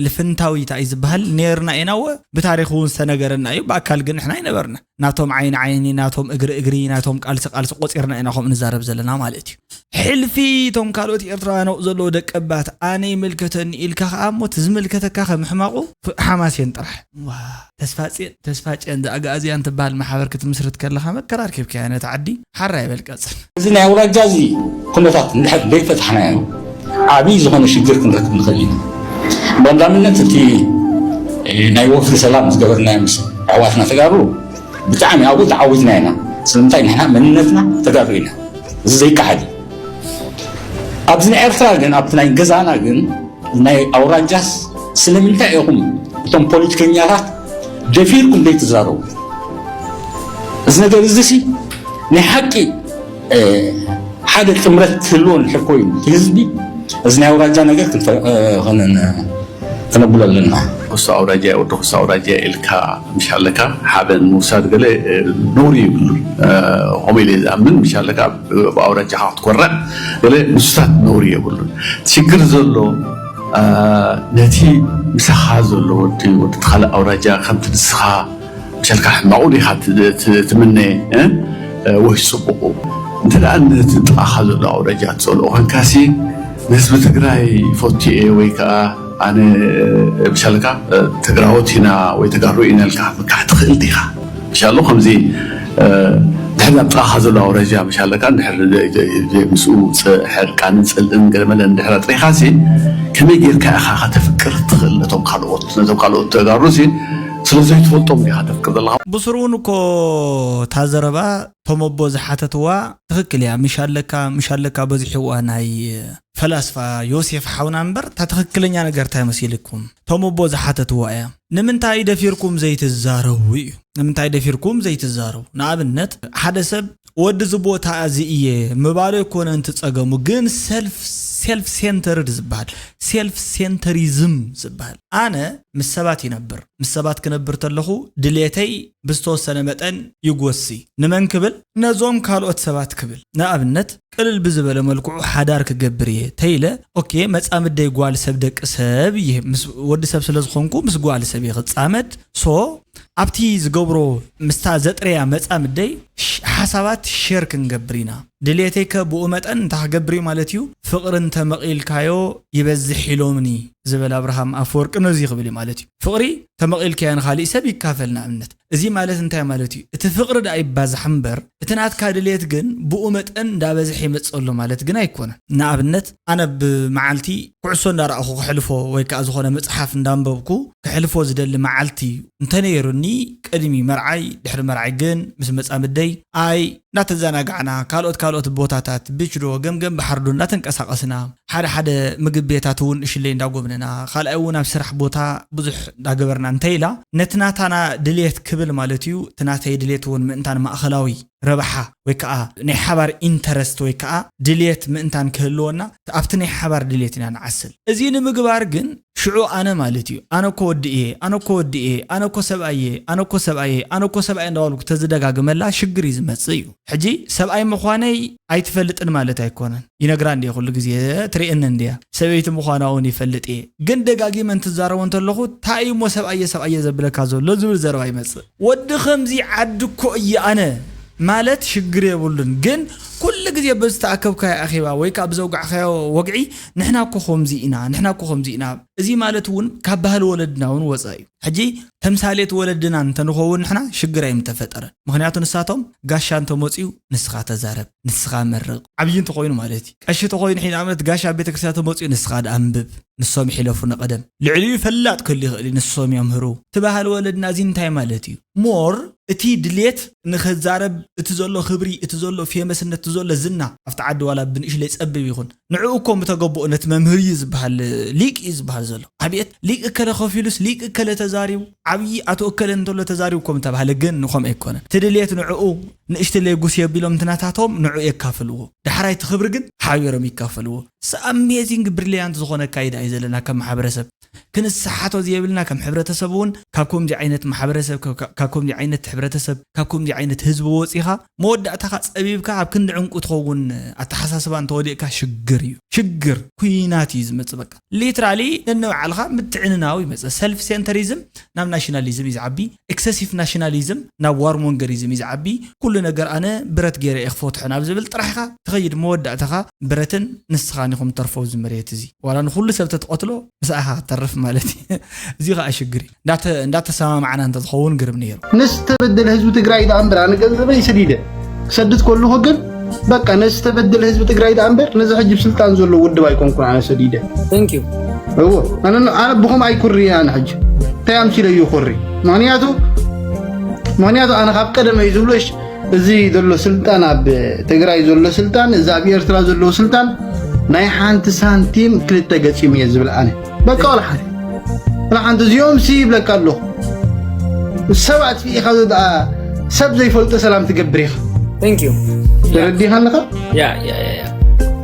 ልፍንታዊ እንታይ ዝበሃል ነርና ኢና። እወ ብታሪኽ እውን ዝተነገረና እዩ። ብኣካል ግን ንሕና ኣይነበርና። ናቶም ዓይኒ ዓይኒ፣ ናቶም እግሪ እግሪ፣ ናቶም ቃልሲ ቃልሲ ቆጺርና ኢና ከምኡ ንዛረብ ዘለና ማለት እዩ። ሕልፊ እቶም ካልኦት ኤርትራውያን ኣብኡ ዘለዉ ደቀባት ኣነ ይምልከተኒ ኢልካ ከኣ እሞ እቲ ዝምልከተካ ከምሕማቑ ሓማሴን ጥራሕ። ዋ ተስፋጽዮን ተስፋጭዮን ዘኣጋእዝያን ትበሃል ማሕበር ክትምስርት ከለኻ መከራ ኣርኪብካያ ነቲ ዓዲ ሓራ ይበል ቀጽል። እዚ ናይ ኣውራጃ እዚ ኩነታት እንድሕር ዘይፈታሕናዮ ዓብዪ ዝኾነ ሽግር ክንረክብ ንኽእል ኢና። ብቐዳምነት እቲ ናይ ወፍሪ ሰላም ዝገበርናዮ ምስ ኣሕዋትና ተጋሩ ብጣዕሚ ኣብኡ ተዓዊትና ኢና። ስለምንታይ ንሕና መንነትና ተጋሩ ኢና። እዚ ዘይከሓድ እዩ። ኣብዚ ናይ ኤርትራ ግን ኣብቲ ናይ ገዛና ግን ናይ ኣውራጃስ ስለምንታይ ኢኹም እቶም ፖለቲከኛታት ደፊርኩም ዘይትዛረቡ? እዚ ነገር እዚ ሲ ናይ ሓቂ ሓደ ጥምረት ክህልዎ እንድሕር ኮይኑ እቲ ህዝቢ እዚ ናይ ኣውራጃ ነገር ክነብሎ ኣለና። ኩሳ ኣውራጃ ወዲ ኩሳ ኣውራጃ ኢልካ ምሽ ኣለካ ሓበን ምውሳድ ገለ ነውሪ ይብሉ። ከምኡ ኢለ ዝኣምን ምሽ ኣለካ ብኣውራጃኻ ክትኮርዕ ገለ ምስታት ነውሪ የብሉን። ሽግር ዘሎ ነቲ ምሳኻ ዘሎ ወዲ ወዲ ካልእ ኣውራጃ ከምቲ ንስኻ ምሸልካ ሕማቑ ዲኻ ትምነ ወይ ፅቡቑ? እንተ ደኣ ነቲ ጥቓኻ ዘሎ ኣውራጃ ትፀልኦ ኮንካሲ ንህዝቢ ትግራይ ፈትየ ወይ ከዓ ኣነ ምሸልካ ትግራዎት ኢና ወይ ተጋሩ ኢና ኢልካ ምካሕ ትኽእል ዲኻ? ምሻሎ ከምዚ ድሕሪ ኣብ ጥቓኻ ዘሎ ኣውራጃ ምሻለካ ድሕሪ ምስኡ ሕርቃንን ፅልእን ገለመለን ድሕሪ ኣጥሪኻሲ ከመይ ጌርካ ኢኻ ከተፍቅር ትኽእል ነቶም ካልኦት ነቶም ካልኦት ተጋሩ ሲ ስለዘይትፈልጦም ዲኻ ተፍቅር ዘለኻ? ብስሩ እውን እኮ እታ ዘረባ እቶም ኣቦ ዝሓተትዋ ትኽክል እያ። ምሽ ኣለካ ምሽ ኣለካ በዚሕዋ ናይ ፈላስፋ ዮሴፍ ሓውና እምበር እታ ትኽክለኛ ነገር እንታይ መሲልኩም? እቶም ኣቦ ዝሓተትዋ እያ። ንምንታይ ደፊርኩም ዘይትዛረቡ እዩ። ንምንታይ ደፊርኩም ዘይትዛረቡ? ንኣብነት ሓደ ሰብ ወዲ እዚ ቦታ እዚ እየ ምባሉ ኣይኮነን እቲ ጸገሙ፣ ግን ሰልፍ ሴልፍ ሴንተርድ ዝበሃል ሴልፍ ሴንተሪዝም ዝበሃል ኣነ ምስ ሰባት ይነብር፣ ምስ ሰባት ክነብር ተለኹ ድሌተይ ብዝተወሰነ መጠን ይጎሲ። ንመን ክብል? ነዞም ካልኦት ሰባት ክብል። ንኣብነት ቅልል ብዝበለ መልክዑ ሓዳር ክገብር እየ ተይለ፣ ኦኬ መጻምደይ ጓል ሰብ ደቂ ሰብ እየ፣ ምስ ወዲ ሰብ ስለ ዝኾንኩ ምስ ጓል ሰብ እየ ክጻመድ። ሶ ኣብቲ ዝገብሮ ምስታ ዘጥረያ መጻምደይ ሽ- ሓሳባት ሼር ክንገብር ኢና። ድሌተይከ ብኡ መጠን እንታይ ክገብር እዩ ማለት እዩ? ፍቕሪ እንተመቒልካዮ ይበዝሕ ኢሎምኒ ዝበል ኣብርሃም ኣፈወርቂ ነዚ ክብል እዩ ማለት እዩ። ፍቕሪ ተመቒልካዮ ንኻሊእ ሰብ ይካፈል ንኣብነት። እዚ ማለት እንታይ ማለት እዩ? እቲ ፍቕሪ ደኣ ይባዛሕ እምበር እቲ ናትካ ድሌት ግን ብኡ መጠን እንዳበዝሐ ይመፅእ ኣሎ ማለት ግን ኣይኮነን። ንኣብነት ኣነ ብመዓልቲ ኩዕሶ እንዳረኣኹ ክሕልፎ ወይ ከዓ ዝኾነ መፅሓፍ እንዳንበብኩ ክሕልፎ ዝደሊ መዓልቲ እንተነይሩኒ ቅድሚ መርዓይ ድሕሪ መርዓይ ግን ምስ መፃምደይ ኣይ እናተዘናጋዕና ካልኦት ካልኦት ቦታታት ብች ዶ ገምገም ባሕሪ ዶ እናተንቀሳቐስና ሓደ ሓደ ምግቢ ቤታት እውን እሽለይ እንዳጎብነና ካልኣይ እውን ኣብ ስራሕ ቦታ ብዙሕ እንዳገበርና እንተኢላ ነቲ ናታና ድልየት ክብል ማለት እዩ እቲ ናተይ ድልየት እውን ምእንታን ማእኸላዊ ረብሓ ወይ ከዓ ናይ ሓባር ኢንተረስት ወይ ከዓ ድልየት ምእንታን ክህልወና ኣብቲ ናይ ሓባር ድልየት ኢና ንዓስል። እዚ ንምግባር ግን ሽዑ ኣነ ማለት እዩ ኣነ ኮ ወዲ እየ ኣነ ኮ ወዲ እየ ኣነ ኮ ሰብኣየ ኣነ ኮ ሰብኣየ ኣነ ኮ ሰብኣየ እንዳበልኩ ተዝደጋግመላ ሽግር እዩ ዝመፅእ እዩ። ሕጂ ሰብኣይ ምዃነይ ኣይትፈልጥን ማለት ኣይኮነን። ይነግራ እንዲየ ኩሉ ግዜ ትርእየኒ እንዲያ ሰበይቲ ምዃና እውን ይፈልጥ እየ። ግን ደጋጊመ እንትዛረቦ እንተለኹ እንታይ እዩ እሞ ሰብኣየ ሰብኣየ ዘብለካ ዘሎ ዝብል ዘረባ ይመፅእ። ወዲ ከምዚ ዓዲ እኮ እየ ኣነ ማለት ሽግር የብሉን። ግን ኩሉ ግዜ በዝተኣከብካዮ ኣኼባ ወይ ከዓ ብዘውጋዕካዮ ወግዒ ንሕና እኮ ከምዚ ኢና ንሕና እኮ ከምዚ ኢና። እዚ ማለት እውን ካብ ባህሊ ወለድና እውን ወፃኢ እዩ። ሕጂ ተምሳሌት ወለድና እንተንኸውን ንሕና ሽግር ኣይምተፈጠረ። ምክንያቱ ንሳቶም ጋሻ እንተመፅኡ ንስኻ ተዛረብ፣ ንስኻ መርቕ፣ ዓብዪ እንተኮይኑ ማለት እዩ። ቀሺ ተኮይኑ ሒ ንኣብነት ጋሻ ኣብ ቤተክርስትያን ተመፅኡ ንስኻ ድኣንብብ፣ ንሶም ይሕለፉ ንቐደም። ልዕሊኡ ፈላጥ ክህሉ ይኽእል እዩ፣ ንሶም የምህሩ። እቲ ባህሊ ወለድና እዚ እንታይ ማለት እዩ? ሞር እቲ ድሌት ንኸዛረብ እቲ ዘሎ ክብሪ እቲ ዘሎ ፌመስነት እቲ ዘሎ ዝና ኣብቲ ዓዲ ዋላ ብንእሽለይ ጸብብ ይኹን ንዕኡ እኮ ምተገብኦ ነቲ መምህር እዩ ዝበሃል ሊቅ እዩ ዝበሃል ዘሎ ኣብየት ሊቅ እከለ ከፊሉስ ሊቅ እከለ ተዛሪቡ ዓብዪ ኣቶ እከለ እንተሎ ተዛሪቡ እኮ ምተባህለ ግን ንኸም ኣይኮነን እቲ ድሌት ንዕኡ ንእሽትለይ ጉስ የቢሎም እንትናታቶም ንዕኡ የካፍልዎ ዳሕራይ እቲ ክብሪ ግን ሓቢሮም ይካፈልዎ። ኣሜዚንግ ብሪሊያንት ዝኾነ ኣካይዳ እዩ ዘለና ከም ማሕበረሰብ። ክንሰሓቶ ዘየብልና ከም ሕብረተሰብ እውን ካብ ከምዚ ዓይነት ማሕበረሰብ ካብ ከምዚ ዓይነት ሕብረተሰብ ካብ ከምዚ ዓይነት ህዝቢ ወፂኻ መወዳእታኻ ፀቢብካ ኣብ ክንዲ ዕንቁ ትኸውን ኣተሓሳስባ እንተወዲቕካ ሽግር እዩ ሽግር ኩናት እዩ ዝመፅእ በቃ literally ነንባዕልኻ ምትዕንናው ይመፅእ self centrism ናብ ናሽናሊዝም እዩ ዝዓቢ excessive nationalism ናብ warmongerisim እዩ ዝዓቢ ኩሉ ነገር ኣነ ብረት ገይረ እየ ክፈትሖ ናብ ዝብል ጥራሕኻ ትኸይድ መወዳእታኻ ብረትን ንስኻን ኢኹም ተርፈው እዚ መሬት እዚ ዋላ ንኹሉ ሰብ ተትቐትሎ ምሳኻ ተርፍ ማለት እዩ እዚ ኸዓ ሽግር እዩ እንዳተሰማማዕና እንተዝኸውን ግርም ነይሩ ንዝተበደለ ህዝቢ ትግራይ ደኣ እምበር ኣነ ገንዘበይ ሰዲደ ክሰድድ ከለኹ ግን በቃ ነዝተበደለ ህዝቢ ትግራይ ደኣ እምበር ነዚ ሕጂ ብስልጣን ዘሎ ውድብ ኣይኮንኩን ኣነ ሰዲደ እዎ ኣነ ብኹም ኣይኩሪ ኣነ ሕጂ እንታይ ኣምሲለ እዩ ኩሪ ምክንያቱ ምክንያቱ ኣነ ካብ ቀደመ እዩ ዝብሎ እዚ ዘሎ ስልጣን ኣብ ትግራይ ዘሎ ስልጣን እዚ ኣብ ኤርትራ ዘለዎ ስልጣን ናይ ሓንቲ ሳንቲም ክልተ ገፂም እየ ዝብል ኣነ በቃ ወላ ሓንቲ ወላ ሓንቲ እዚኦም ሲ ይብለካ ኣለኹ ሰብ ኣጥፊእኻ ደኣ ሰብ ዘይፈልጦ ሰላም ትገብር ኢኻ Thank you. ተረዲኻ ኣለኻ Yeah, yeah, yeah, yeah.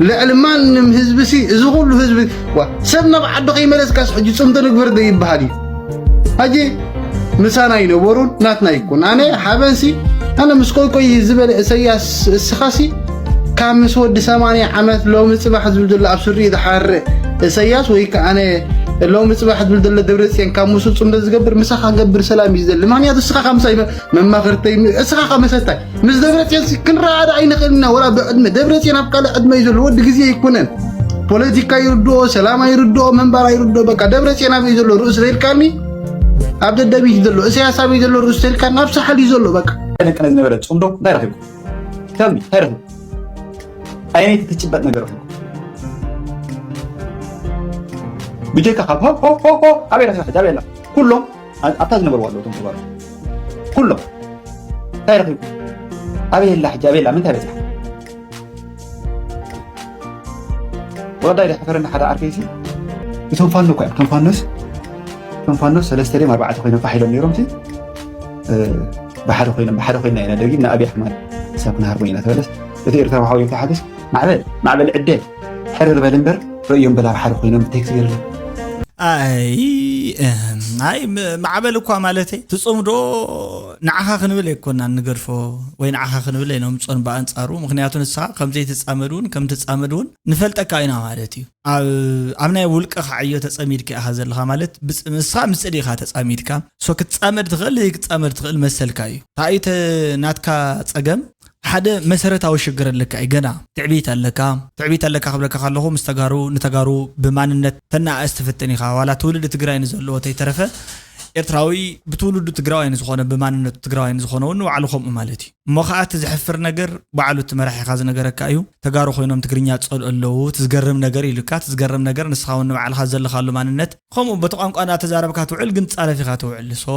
ልዕሊ ማንም ህዝቢ ሲ እዚ ኩሉ ህዝቢ ዋ ሰብ ናብ ዓዱ ከይመለስካስ ሕጂ ፅምዶ ንግበር ዶ ይበሃል እዩ ሕጂ ምሳና ይነበሩን ናትና ይኩን ኣነ ሓበንሲ ኣነ ምስ ቆይቆይ ዝበለ እሰያስ እስኻሲ ካብ ምስ ወዲ ሰማንያ ዓመት ሎሚ ፅባሕ ዝብል ዘሎ ኣብ ስሪኡ ዝሓርእ እሰያስ ወይ ከዓ ኣነ ሎሚ ፅባሕ ዝብል ዘሎ ደብረፅዮን ካብ ምስኡ ፅምዶ ዝገብር ምሳኻ ክገብር ሰላም እዩ ዝደሊ ምክንያቱ እስኻ ካብ ምሳይ መማኽርተይ እስኻ ካብ መሰታይ ምስ ደብረፅዮን ክንረኣዳ ኣይንኽእል ኢና ወላ ብዕድመ ደብረፅዮን ኣብ ካልእ ዕድመ እዩ ዘሎ ወዲ ግዜ ኣይኮነን ፖለቲካ ይርድኦ ሰላም ኣይርድኦ ምንባር ኣይርድኦ በቃ ደብረፅዮን ኣበይ ዘሎ ርእሱ ተልካኒ ኣብ ደደቢት ዘሎ እሰያስ ኣበይ ዘሎ ርእሱ ተልካኒ ኣብ ሳሕል እዩ ዘሎ በቃ ደቀነ ዝነበረ ፅምዶ እንታይ ረኪብኩም ተልሚ እንታይ ረኪብኩም ኣየነይቲ ትጭበጥ ነገር ረኪብኩም ብጀካ ካብ ሆ ሆ ሆ ሆ ኣበይ ረኪብካ ኣበይ ኣላ ኩሎም ኣብታ ዝነበርዋ ኣለዉ እቶም ተጋሩ ኩሎም እንታይ ረኺቡ? ኣበይ ኣላ ሕጂ? ኣበይ ኣላ? ምንታይ በፅሓ? ወረዳ ይሕፈረና ሓደ ዓርከይሲ እቶም ፋኖ እኳ እዮም። እቶም ፋኖስ እቶም ፋኖስ ሰለስተ ድዮም ኣርባዕተ ኮይኖም ፋሕ ኢሎም ነይሮም ሲ ብሓደ ኮይኖም ብሓደ ኮይና ኢና ደጊም ንኣብይ ኣሕመድ ሳብ ክንሃርሞ ኢና ተበለስ እቲ ኤርትራዊ ሓወይ ተሓገስ ማዕበል ማዕበል ዕደ ሕርር በል እምበር ርእዮም በላ ብሓደ ኮይኖም ቴክስ ገይርሎም። ኣይ ኣይ ማዕበል እኳ ማለት ትፅምዶ ንዓኻ ክንብል ኣይኮና ንገድፎ ወይ ንዓኻ ክንብል ኣይነምፅኦን ብኣንፃሩ ምክንያቱ ንስኻ ከምዘይትፃመድ እውን ከም ትፃመድ እውን ንፈልጠካ ኢና ማለት እዩ ኣብ ኣብ ናይ ውልቀኻ ዕዮ ተፀሚድካ ኢኻ ዘለኻ ማለት ንስኻ ምስ ፅዲኻ ተፃሚድካ ሶ ክትፃመድ ትኽእል ክትፃመድ ትኽእል መሰልካ እዩ ታይተ ናትካ ፀገም ሓደ መሰረታዊ ሽግር ኣለካ እዩ ገና ትዕቢት ኣለካ ትዕቢት ኣለካ ክብለካ ከለኹ ምስ ተጋሩ ንተጋሩ ብማንነት ተናኣእስ ትፍትን ኢኻ ዋላ ትውልዲ ትግራይ ንዘለዎ ተይተረፈ ኤርትራዊ ብትውልዱ ትግራዋይ ንዝኾነ ብማንነቱ ትግራዋይ ንዝኾነ እውን ንባዕሉ ከምኡ ማለት እዩ እሞ ከዓ እቲ ዝሕፍር ነገር ባዕሉ እቲ መራሒኻ ዝነገረካ እዩ ተጋሩ ኮይኖም ትግርኛ ጸልኦ ኣለዉ እቲ ዝገርም ነገር ኢሉካ እቲ ዝገርም ነገር ንስኻ እውን ንባዕልኻ ዘለኻሉ ማንነት ከምኡ በቲ ቋንቋ እናተዛረብካ ትውዕል ግን ጻረፍ ኢኻ ትውዕል ሶ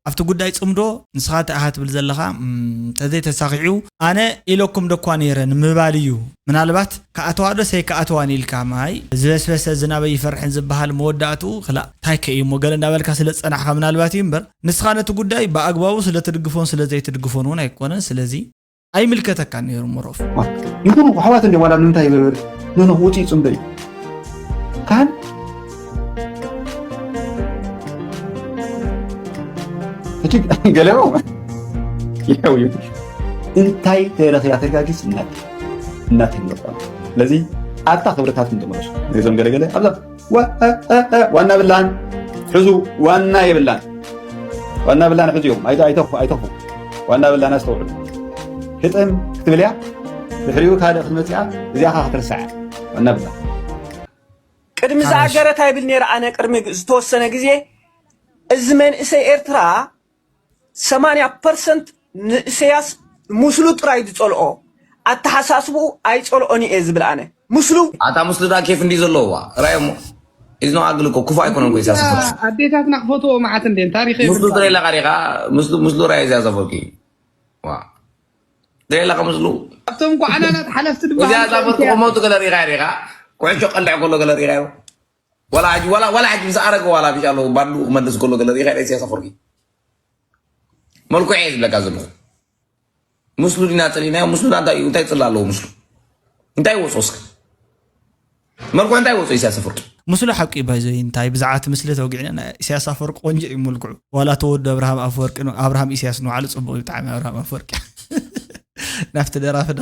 ኣብቲ ጉዳይ ጽምዶ ንስኻ እንታይ ኢኻ ትብል ዘለኻ እንተዘይተሳኺዑ ኣነ ኢለኩም ደኳ ነይረ ንምባል እዩ ምናልባት ክኣተዋ ዶ ሰይክኣተዋን ኢልካ ማይ ዝበስበሰ ዝናበ ይፈርሕን ዝበሃል መወዳእትኡ ክላእ እንታይ ከ እዩ እሞ ገለ እንዳበልካ ስለ ዝጸናሕካ ምናልባት እዩ እምበር ንስኻ ነቲ ጉዳይ ብኣግባቡ ስለ ትድግፎን ስለ ዘይትድግፎን እውን ኣይኮነን ስለዚ ኣይምልከተካን ነይሩ ምሮፍ ይኹኑ ኣሕዋት እንዲዮም ዋላ ንምንታይ ኖኖ ውፅኢ ፅምዶ እዩ ካን እቲ ገለቦ ይኸው እዩ እንታይ ተረኽያ ተጋጊስ እናት እናት ይምለቋል ስለዚ ኣብታ ክብርታት እንተመለሱ ነዞም ገለገለ ኣብዛ ዋና ብላን ሕዙ ዋና የብላን ዋና ብላን ሕዙ እዮም ኣይተኹ ዋና ብላን ኣስተውዕሉ ግጥም ክትብል እያ ድሕሪኡ ካልእ ክትመፅኣ እዚኣ ካ ክትርሳዕ ዋና ብላን ቅድሚ ዝኣገረ እንታይ ይብል ነይረ ኣነ ቅድሚ ዝተወሰነ ግዜ እዚ መንእሰይ ኤርትራ ሰማንያ ፐርሰንት ንእሰያስ ምስሉ ጥራይ ዝጸልኦ ኣተሓሳስብኡ ኣይጸልኦን እየ ዝብል ኣነ ምስሉ ኣታ ምስሉ ዳ ኬፍ እንዲ ዘለዋ ራዮሞ ኢዝኖ ኣግል እኮ ክፉ ኣይኮነን እኮ ኢሳያስ ኣፈወርቂ ኣዴታትና ክፈትዎ መዓት እንዴን ታሪክ ምስሉ ጥረ ኢላ ቃሪኻ ምስሉ ምስሉ ራዮ ኢሳያስ ኣፈወርቂ ዋ ጥረ ኢላ ከምስሉ ኣብቶም ኳዕናናት ሓለፍቲ ኢሳያስ ኣፈወርቂ ድበሃል ቁመቱ ገለ ሪኻ ሪኻ ኩዕሾ ቀልዕ ከሎ ገለ ሪኻዮ ዋላ ሕጂ ዋላ ዋላ ሕጂ ምስ ኣረገ ዋላ ቢሻ ኣለዎ ባንዱ ክመልስ ከሎ ገለ ሪኻ ኢሳያስ ኣፈወርቂ መልኩዕ እየ ዝብለካ ዘለኹ ምስሉ ዲና ጸሊእናዮ ምስሉ እንታይ እዩ እንታይ ጽላ ኣለዎ ምስሉ እንታይ ወጾ እስከ መልኩዕ እንታይ ወጾ ኢሳያስ ኣፈወርቂ ምስሉ ሓቂ ባይዞይ እንታይ ብዛዕባ እቲ ምስሊ ተወጊዕና ናይ ኢሳያስ ኣፈወርቂ ቆንጆ እዩ መልክዑ ዋላ ተወዱ ኣብርሃም ኣፈወርቂ ነው ኣብርሃም ኢሳያስ ንባዕሉ ጽቡቕ እዩ ብጣዕሚ ኣብርሃም ኣፈወርቂ ናብቲ ደራፊ ዶ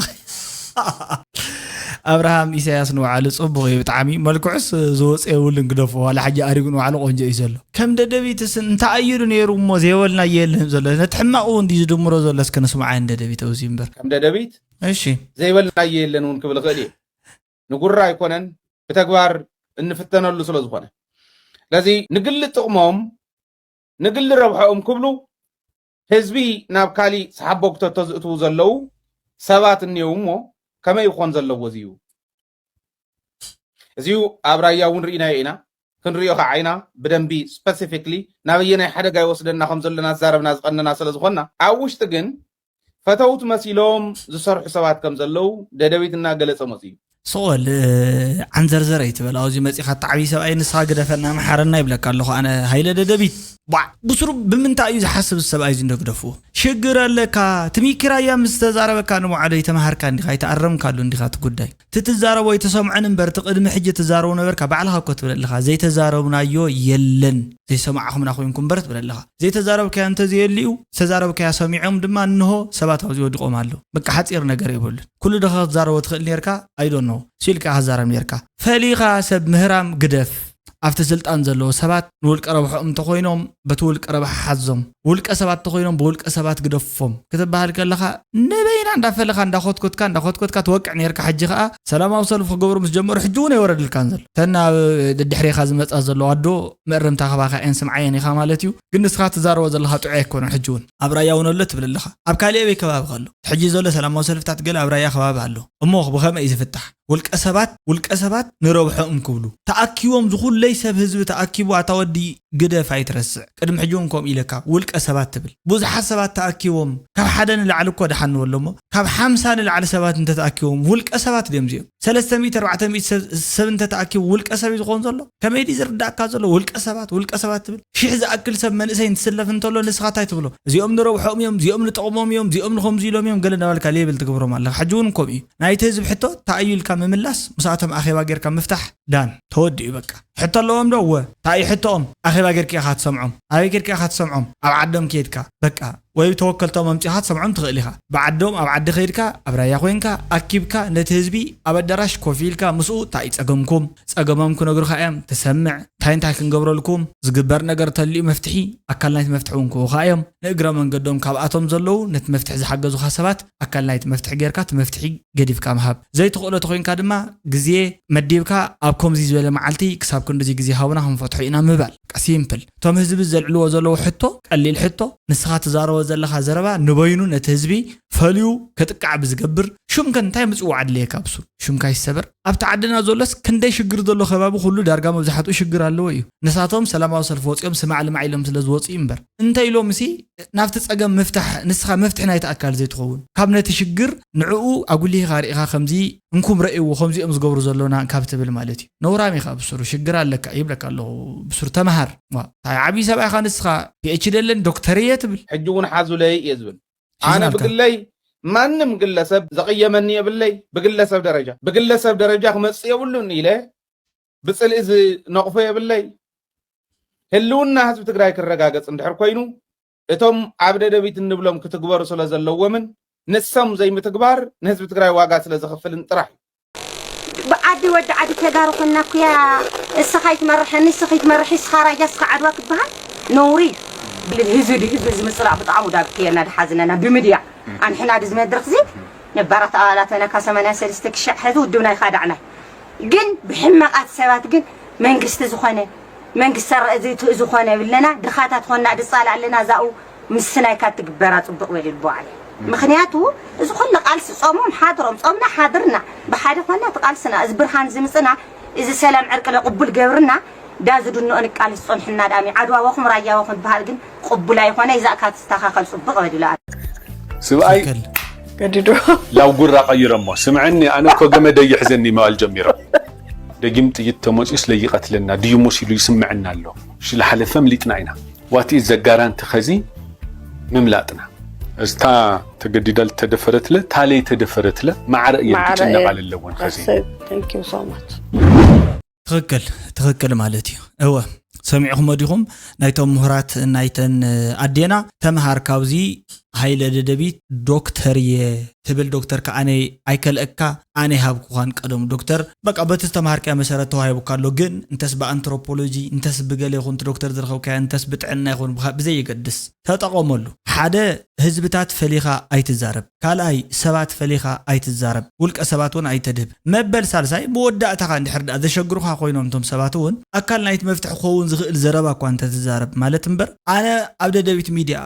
ኣብርሃም ኢሳያስ ንባዕሉ ጽቡቕ እዩ ብጣዕሚ መልክዑስ ዝወፀ የብሉን ግደፎ ዋላ ሕጂ ኣሪጉ ንባዕሉ ቆንጆ እዩ ዘሎ ከም ደደቢትስ እንታይ እዩ ዶ ነይሩ እሞ ዘይበልና የለን ዘሎ ነቲ ሕማቕ እውን ድዩ ዝድምሮ ዘሎ እስከ ንስምዓ እንደ ደቢት ኣብዚ እምበር ከም ደደቢት እሺ ዘይበልናዮ የለን እውን ክብል እኽእል እየ። ንጉራ ኣይኮነን ብተግባር እንፍተነሉ ስለ ዝኾነ። ስለዚ ንግሊ ጥቕሞም ንግሊ ረብሐኦም ክብሉ ህዝቢ ናብ ካሊእ ሰሓቦ ክተቶ ዝእትዉ ዘለዉ ሰባት እኒአው እሞ ከመይ ክኾን ዘለዎ እዚ እዩ። እዚዩ ኣብ ራያ እውን ርኢናዮ ኢና ክንሪኦ ከዓ ኢና ብደንቢ specifically ናበየናይ ሓደጋ ይወስደና ከም ዘሎ እናተዛረብና ዝቐነና ስለ ዝኾንና ኣብ ውሽጢ ግን ፈተውቲ መሲሎም ዝሰርሑ ሰባት ከም ዘለዉ ደደቢት እናገለፀ መፂኡ። ስቕ በል ዓንዘርዘር ኣይትበል ኣብዚ መፂኻ ኣታ ዓብዪ ሰብኣይ ንስኻ ግደፈና ምሓረና ይብለካ ኣለኹ ኣነ ሃይለ ደደቢት ቧዕ ብስሩ ብምንታይ እዩ ዝሓስብ እዚ ሰብኣይ እዚ እንዶ ግደፍዎ ሽግር ኣለካ ትሚኪ ራያ ምስ ተዛረበካ ንመዓዶ ኣይተምሃርካ እንዲኻ ኣይተኣረምካሉ እንዲኻ እቲ ጉዳይ ትትዛረቦ ኣይተሰምዖን እምበር እቲ ቅድሚ ሕጂ ትዛረቡ ነበርካ ባዕልኻ እኮ ትብል ኣለኻ ዘይተዛረብናዮ የለን ዘይሰማዕኹምና ኮይንኩም እምበር ትብል ኣለኻ ዘይተዛረብካዮ እንተዘየልዩ ዝተዛረብካያ ሰሚዖም ድማ እንሆ ሰባት ኣብዚ ወዲቖም ኣለዉ በቃ ሓፂር ነገር የብሉን ኩሉ ዶ ክትዛረቦ ትኽእል ኔርካ I don't know ሲልካ ክትዛረብ ኔርካ ፈሊኻ ሰብ ምህራም ግደፍ ኣብቲ ስልጣን ዘለዉ ሰባት ንውልቀ ረብሖኦም እንተኾይኖም በቲ ውልቀ ረብሓ ሓዞም ውልቀ ሰባት እንተኾይኖም ብውልቀ ሰባት ግደፎም ክትበሃል ከለኻ ንበይና እንዳፈለኻ እንዳኾትኮትካ እንዳኾትኮትካ ትወቅዕ ኔርካ ሕጂ ኸዓ ሰላማዊ ሰልፊ ክገብሩ ምስ ጀመሩ ሕጂ እውን ኣይወረድልካን ዘሎ ተን ኣብ ድድሕሬኻ ዝመፃ ዘለዋ ኣዶ መእረምታ ከባኻ እየን ስምዓየን ኢኻ ማለት እዩ ግን ንስኻ ትዛረቦ ዘለኻ ጥዑይ ኣይኮነን ሕጂ እውን ኣብ ራያ እውን ኣሎ ትብል ኣለኻ ኣብ ካሊእ ኣበይ ከባቢ ከሎ ሕጂ ዘሎ ሰላማዊ ሰልፍታት ገለ ኣብ ራያ ከባቢ ኣሎ እሞ ብኸመይ እዩ ዝፍታሕ ውልቀ ሰባት ውልቀ ሰባት ንረብሖም ክብሉ ተኣኪቦም ዝኹለይ ሰብ ህዝቢ ተኣኪቡ ኣታ ወዲ ግደፍ ኣይትረስዕ። ቅድሚ ሕጂ እውን ከምኡ ኢለካ ውልቀ ሰባት ትብል። ብዙሓት ሰባት ተኣኪቦም ካብ ሓደ ንላዕሊ እኮ ደሓን ንበሎ እሞ ካብ ሓምሳ ንላዕሊ ሰባት እንተተኣኪቦም ውልቀ ሰባት ድዮም እዚኦም? ሰለስተ ሚእቲ ኣርባዕተ ሚእቲ ሰብ እንተተኣኪቡ ውልቀ ሰብ እዩ ዝኾን ዘሎ? ከመይ ድዩ ዝርዳእካ ዘሎ? ውልቀ ሰባት ውልቀ ሰባት ትብል ሽሕ ዝኣክል ሰብ መንእሰይ እንትስለፍ እንተሎ ንስኻ እንታይ ትብሎ? እዚኦም ንረብሖም እዮም፣ እዚኦም ንጠቕሞም እዮም፣ እዚኦም ንኸምዚ ኢሎም እዮም ገለ እናበልካ ሌብል ትገብሮም ኣለኻ። ሕጂ እውን ከምኡ እዩ። ናይቲ ህዝቢ ሕቶ እንታይ እዩ ኢልካ ምምላስ ምስኣቶም ኣኼባ ጌርካ ምፍታሕ ዳን ተወዲኡ በቃ። ሕቶ ኣለዎም ዶ? እወ። እንታይ እዩ ሕቶኦም? ኣኼባ ጌርካ ኢኻ ትሰምዖም። ኣበይ ጌርካ ኢኻ ትሰምዖም? ኣብ ዓዶም ከይድካ በቃ ወይ ተወከልቶም ኣምጺኻ ትሰምዖም ትኽእል ኢኻ። ብዓዶም ኣብ ዓዲ ከይድካ ኣብ ራያ ኮይንካ ኣኪብካ ነቲ ህዝቢ ኣብ ኣዳራሽ ኮፍ ኢልካ ምስኡ እንታይ እዩ ጸገምኩም? ጸገሞም ክነግሩኻ እዮም። ትሰምዕ። እንታይ እንታይ ክንገብረልኩም? ዝግበር ነገር ተልዩ መፍትሒ ኣካል ናይቲ መፍትሒ እውን ክህቡኻ እዮም። ንእግረ መንገዶም ካብኣቶም ዘለዉ ነቲ መፍትሒ ዝሓገዙኻ ሰባት ኣካል ናይቲ መፍትሒ ጌርካ እቲ መፍትሒ ገዲፍካ ምሃብ። ዘይትኽእሎ ተኾይንካ ድማ ግዜ መዲብካ ኣብ ከምዚ ዝበለ መዓልቲ ክሳብ ክንድዚ ግዜ ሃቡና ክንፈትሖ ኢና ምባል። በቃ ሲምፕል። እቶም ህዝቢ ዘልዕልዎ ዘለዉ ሕቶ ቀሊል ሕቶ፣ ንስኻ ትዛረቦ ዘለኻ ዘረባ ንበይኑ ነቲ ህዝቢ ፈልዩ ከጥቃዕ ብዝገብር ሹምከ እንታይ ምጽዋዕ ኣድለየካ ብሱሩ? ሹምካ ይሰበር። ኣብቲ ዓድና ዘሎስ ክንደይ ሽግር ዘሎ ከባቢ ኩሉ ዳርጋ መብዛሕትኡ ሽግር ኣለዎ እዩ። ንሳቶም ሰላማዊ ሰልፊ ወጺኦም ስማዕ ልማዕ ኢሎም ስለ ዝወጹ እዩ እምበር እንተ ኢሎምሲ ናብቲ ጸገም ምፍታሕ ንስኻ መፍትሒ ናይቲ ኣካል ዘይትኸውን ካብ ነቲ ሽግር ንዕኡ ኣጉሊህኻ ርኢኻ ከምዚ እንኩም ረእይዎ ከምዚኦም ዝገብሩ ዘሎና ካብ ትብል ማለት እዩ። ነውራም ኢኻ ብሱሩ ሽግር ኣለካ ይብለካ ኣለኹ። ብሱሩ ተምሃር ዋ፣ እንታይ ዓብዪ ሰብኣይ ኢኻ ንስኻ ፒኤችዲ ኣለኒ ዶክተር እየ ትብል። ሕጂ እውን ሓዙለይ እየ ዝብል። ኣነ ብግለይ ማንም ግለሰብ ዘቕየመኒ የብለይ። ብግለሰብ ደረጃ ብግለሰብ ደረጃ ክመጽእ የብሉን ኢለ ብጽልኢ ዝነቕፎ የብለይ። ህልውና ህዝቢ ትግራይ ክረጋገጽ እንድሕር ኮይኑ እቶም ኣብ ደደቢት እንብሎም ክትግበሩ ስለ ዘለዎምን ንሶም ዘይምትግባር ንህዝቢ ትግራይ ዋጋ ስለ ዘኽፍልን ጥራሕ እዩ። ብዓዲ ወዲ ዓዲ ተጋሩ ኮና ኩያ እስኻ ይትመርሐኒ እስኺ ይትመርሒ እስኻ ራያ እስኻ ዓድዋ ክበሃል ነውሪ እዩ። ህዝቢ ድዩ ህዝቢ እዚ ምፅላእ ብጣዕሚ ዳብክየና ድሓዝነና ብምድያ ኣንሕና ድዚ መድረኽ ዚ ነባራት ኣባላተና ካብ ሰማንያ ሰለስተ ክሻዕ ሕዚ ውድብና ይኻዳዕና ግን ብሕመቓት ሰባት ግን መንግስቲ ዝኾነ መንግስቲ ኣረ እዚ እቲ ዝኾነ የብለና ድኻታት ኾና ድፃላ ኣለና ዛኡ ምስናይ ካብ ትግበራ ፅቡቕ በል ይልቦ ዓለ ምኽንያቱ እዚ ኩሉ ቃልሲ ፆሞም ሓድሮም ፆምና ሓድርና ብሓደ ኾና እቲ ቃልስና እዚ ብርሃን ዝምፅና እዚ ሰላም ዕርቂ ለቕቡል ገብርና ዳ ዝድንኦ ንቃልስ ፆንሕና ዳሚ ዓድዋ ወኹም ራያ ወኹም ዝበሃል ግን ቅቡል ኣይኾነ ይዛእካ ትስተኻኸል ፅቡቕ በል ይሉ ስብኣይ ገዲዶ ላው ጉራ ቀይሮሞ ስምዐኒ ኣነ እኮ ገመደ ይሕዘኒ ምባል ጀሚሮም ደጊም ጥይት ተመፅዩስ ለይቀትለና ድዩ መሲሉ ይስምዐና ኣሎ እሺ ለሓለፈ ኣምሊጥና ኢና ዋት ኢዝ ዘ ጋራንቲ ኸዚ ምምላጥና እዝታ ተገዲዳ ልተደፈረትለ ታለይ ተደፈረትለ ማዕረ እየን ክጭነቃ ለለወን ኸዚ Thank you so much. ትኽክል ትኽክል ማለት እዩ እወ ሰሚዕኹሞ ዲኹም ናይቶም ምሁራት ናይተን ኣዴና ተምሃር ካብዚ ሃይለ ደደቢት ዶክተር እየ ትብል ዶክተር ከኣነ ኣይከልእካ ኣነ ሃብኩኻን ቀደሙ ዶክተር በቃ በቲ ዝተምሃርካዮ መሰረት ተዋሂቡካ ኣሎ ግን እንተስ ብኣንትሮፖሎጂ እንተስ ብገለ ይኹን ዶክተር ዝረኸብካዮ እንተስ ብጥዕና ይኹን ብዘየገድስ ተጠቐመሉ ሓደ ህዝብታት ፈሊኻ ኣይትዛረብ ካልኣይ ሰባት ፈሊኻ ኣይትዛረብ ውልቀ ሰባት እውን ኣይተድህብ መበል ሳልሳይ መወዳእታኻ እንድሕር ደኣ ዘሸግሩኻ ኮይኖም እቶም ሰባት እውን ኣካል ናይቲ መፍትሒ ክኸውን ዝኽእል ዘረባ እኳ እንተትዛረብ ማለት እምበር ኣነ ኣብ ደደቢት ሚድያ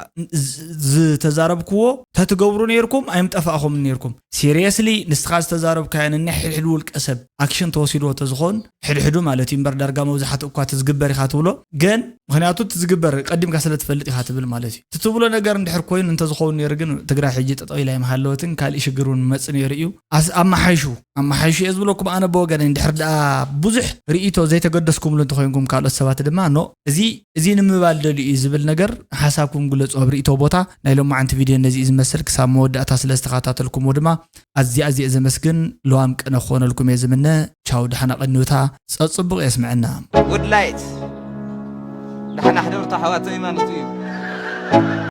ዝተዛረብክዎ ተትገብሩ ነይርኩም ኣይምጠፋእኹም ነይርኩም seriously ንስኻ ዝተዛረብካዮ ንናይ ሕድሕድ ውልቀ ሰብ ኣክሽን ተወሲድዎ ተዝኾን ሕድሕዱ ማለት እዩ እምበር ዳርጋ መብዛሕትኡ እኳ እቲ ዝግበር ኢኻ ትብሎ ግን ምኽንያቱ እቲ ዝግበር ቀዲምካ ስለ ትፈልጥ ኢኻ ትብል ማለት እዩ እቲ ትብሎ ነገር እንድሕር ኮይኑ እንተዝኸውን ነይሩ ግን ትግራይ ሕጂ ጠጠው ኢላ ኣይምሃለወትን ካሊእ ሽግር እውን መጽእ ነይሩ እዩ ኣስ- ኣመሓይሹ ኣመሓይሹ እየ ዝብለኩም ኣነ ብወገነይ እንድሕር ደኣ ብዙሕ ርእይቶ ዘይተገደስኩምሉ እንተኮይንኩም ካልኦት ሰባት ድማ ኖ እዚ እዚ ንምባል ደልዩ እዩ ዝብል ነገር ሓሳብኩም ግለፁ ኣብ ርእይቶ ቦታ ናይ ሎማዓንቲ ቪድዮ ነዚ እዩ ዝመስል ክሳብ መወዳእታ ስለ ዝተኸታተልኩምዎ ድማ ኣዝየ ኣዝየ ዘመስግን ለዋም ቅነ ክኾነልኩም እየ ዝምነ ቻው ደሓና ቀንዩታ ፀፅቡቕ የስምዐና ጉድላይት ደሓና ሕደርቱ ኣሕዋተይ ማለት እዩ